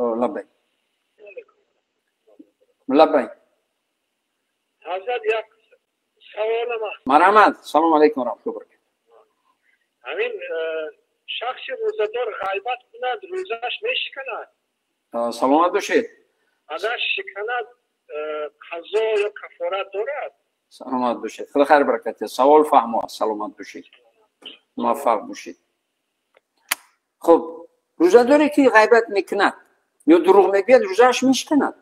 Лаббайк. Лаббайк. Ҳазрат, як саволам. Марҳамат, салому алайкум ва раҳматуллоҳи ва баракатуҳ. Ҳамин шахси рӯзадор ғайбат кунад, рӯзааш мешиканад? Саломат бошед. Агар шиканад, қазо ё кафорат дорад? Саломат бошед, худо хайр баракат. Савол фаҳмо аст. Саломат бошед, муваффақ бошед. Хуб, рӯзадоре ки ғайбат мекунад ё дурӯғ мегӯяд, рӯзааш мешиканад.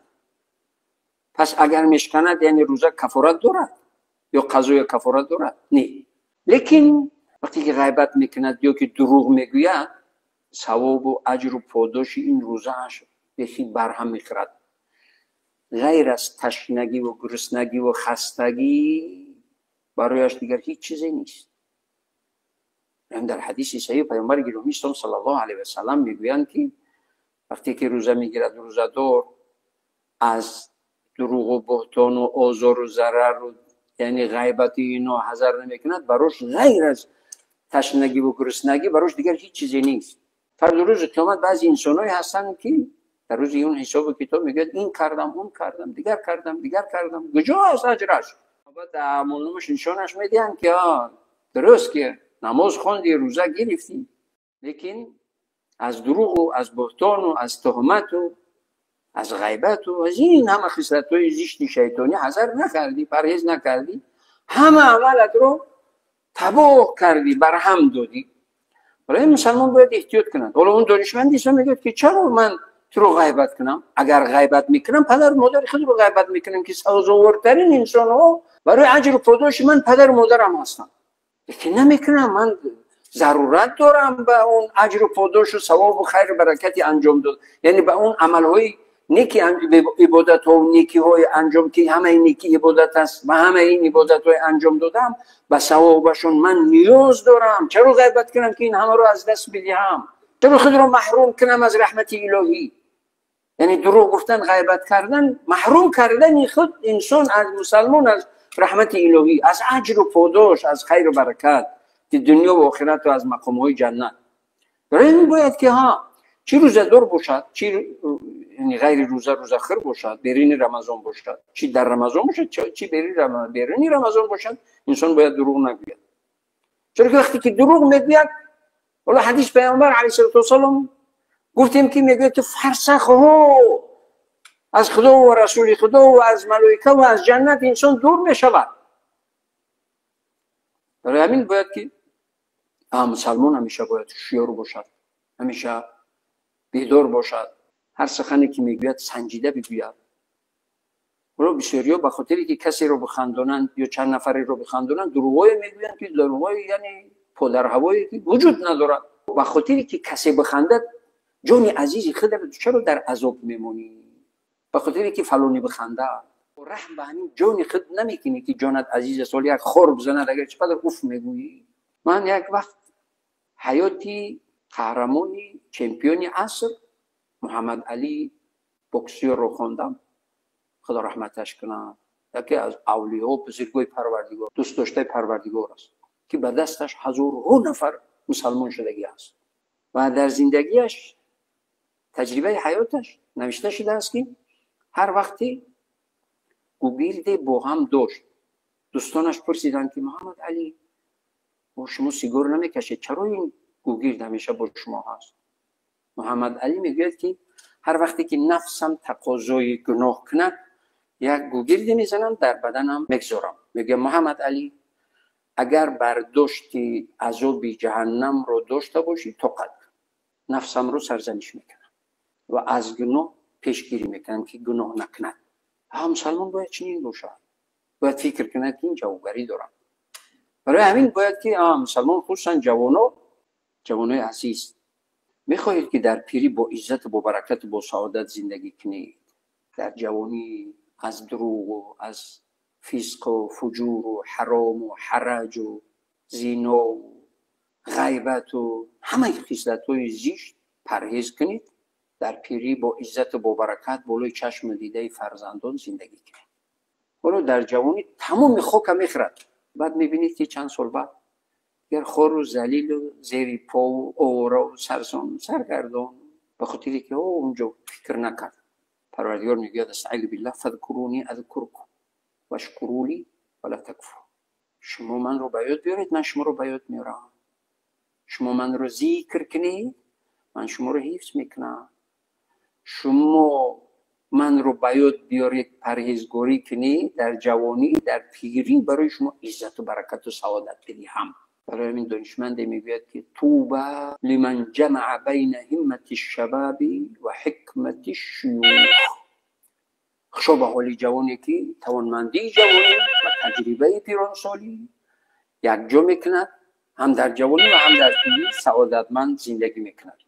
Пас агар мешиканад, яъне рӯза кафорат дорад ё қазо ё кафорат дорад? Не, лекин вақте ки ғайбат мекунад ё ки дурӯғ мегӯяд, савобу аҷру подоши ин рӯзааш бехи барҳам мехӯрад. Ғайр аз ташнагиву гуруснагиву хастагӣ барояш дигар ҳеҷ чизе нест. Дар ҳадиси саҳиҳ паёмбари гиромӣ ислом саллаллоҳу алайҳи васаллам мегӯянд, ки вақте ки рӯза мегирад, рӯзадор аз дурӯғу буҳтону озору зарару, яъне ғайбати ино ҳазар намекунад, барош ғайр аз ташнагиву гуруснагӣ барош дигар ҳеҷ чизе нест. Фарду рӯзи қиёмат баъзе инсонҳое ҳастанд, ки дар рӯзи он ҳисобу китоб мегӯяд: ин кардам, он кардам, дигар кардам, дигар кардам, куҷо аст аҷраш? Баъд аъмолномаш нишонаш медиҳанд, ки дуруст ки намоз хонди, рӯза гирифтӣ, лекин аз дурӯғу аз буҳтону аз туҳмату аз ғайбату аз ин ҳама хислатҳои зишти шайтонӣ ҳазар накардӣ, парҳез накардӣ, ҳама амалатро табоҳ кардӣ, барҳам додӣ. Барои мусалмон бояд эҳтиёт кунад. Ҳоло он донишманди ислом мегӯяд, ки чаро ман туро ғайбат кунам? Агар ғайбат мекунам, падару модари худро ғайбат мекунам, ки сазовордарин инсонҳо барои аҷру подоши ман падару модарам ҳастанд. Лекин намекунам, ман зарурат дорам ба он аҷру подошу савобу хайру баракати анҷом дод, яъне ба он амалҳои неки, ибодатҳо, некиҳои анҷом, ки ҳамаи неки ибодат аст ва ҳамаи ин ибодатҳои анҷом додам, ба савобашон ман ниёз дорам. Чаро ғайбат кунам, ки ин ҳамаро аз даст бидиҳам? Чаро худро маҳрум кунам аз раҳмати илоҳӣ? Яъне дурӯғ гуфтан, ғайбат кардан, маҳрум кардани худ инсон аз мусалмон аз раҳмати илоҳӣ, аз аҷру подош, аз хайру баракат ки дунё ва охирату аз мақомҳои ҷаннат. Барои ин бояд ки ҳа, чӣ рӯзадор бошад, чӣ яъне ғайри рӯза, рӯзахӯр бошад, беруни Рамазон бошад, чӣ дар Рамазон бошад, чӣ беруни Рамазон бошад, инсон бояд дурӯғ нагӯяд. Чаро ки вақте ки дурӯғ мегӯяд, ҳоло ҳадис паёмбар алайҳиссалоту вассалом гуфтем, ки мегӯяд, ки фарсахҳо аз Худо ва расули Худо ва аз малоика ва аз ҷаннат инсон дур мешавад. Барои ҳамин бояд ки мусалмон ҳамеша бояд ҳушёр бошад, ҳамеша бедор бошад, ҳар сухане ки мегӯяд, санҷида бигӯяд. Ҳоло бисёриҳо ба хотире ки касеро бихандонанд ё чанд нафареро бихандонанд, дурӯғҳое мегӯянд, ки дурӯғҳои яъне подарҳавое ки вуҷуд надорад. Ба хотире ки касе бихандад, ҷони азизи худро чаро дар азоб мемонӣ? Ба хотире ки фалонӣ бихандад, раҳм ба ҳамин ҷони худ намекунӣ, ки ҷонат азиз аст? Ҳоло як хор бизанад, агар чӣ қадар уф мегӯӣ. Ман як вақт ҳаёти қаҳрамони чемпиони аср Муҳаммад Али боксёрро хондам, Худо раҳматаш кунад, яке аз авлиё, бузургои Парвардигор, дӯстдоштаи Парвардигор аст, ки ба дасташ ҳазорҳо нафар мусалмон шудагӣ аст. Ва дар зиндагиаш, таҷрибаи ҳаёташ навишта шудааст, ки ҳар вақте гугирде бо ҳам дошт, дӯстонаш пурсиданд, ки Муҳаммад Али, бо шумо сигор намекашед, чаро ин гугирд ҳамеша бо шумо ҳаст? Муҳаммад Али мегӯяд, ки ҳар вақте ки нафсам тақозои гуноҳ кунад, як гугирде мезанам, дар баданам мегзорам. Мегӯям: Муҳаммад Али, агар бардошти азоби ҷаҳаннамро дошта бошӣ, тоқат кун. Нафсамро сарзаниш мекунам ва аз гуноҳ пешгирӣ мекунам, ки гуноҳ накунад. Ҳа, мусалмон бояд чунин бошад, бояд фикр кунад, ки ин ҷавобгарӣ дорам. Барои ҳамин бояд ки мусалмон, хусусан ҷавоно, ҷавонои азиз, мехоҳед, ки дар пирӣ бо иззату бо баракату бо саодат зиндагӣ кунед, дар ҷавонӣ аз дурӯғу аз фисқу фуҷуру ҳарому ҳараҷу зинову ғайбату ҳамаи хислатҳои зишт парҳез кунед, дар пирӣ бо иззату бо баракат болои чашму дидаи фарзандон зиндагӣ кунед. Ҳоло дар ҷавонӣ тамоми хока мехӯрад, баъд мебинед, ки чанд сол баъд дигар хору залилу зери пову овора сарсон саргардон, ба хотире ки унҷо фикр. ذکر نکرد. پروردگار میگوید استعیذ بالله فاذکرونی اذکرکم واشکروا لی ولا تکفرون. شما من رو به یاد بیارید، من شما رو به یاد میارم. شما من رو ذکر کنید، من شما رو حفظ میکنم. شما من رو به یاد بیارید، پرهیزگاری کنید، در جوانی در پیری برای شما عزت و برکت و سعادت بدهم. برای همین دانشمند میگوید که طوبی لمن جمع بین همت الشباب و حکمت الشیوخ. خوشا به حال جوانی که توانمندی جوانی و تجربه پیرانسالی یک جا میکند، هم در جوانی و هم در پیری سعادتمند زندگی میکند.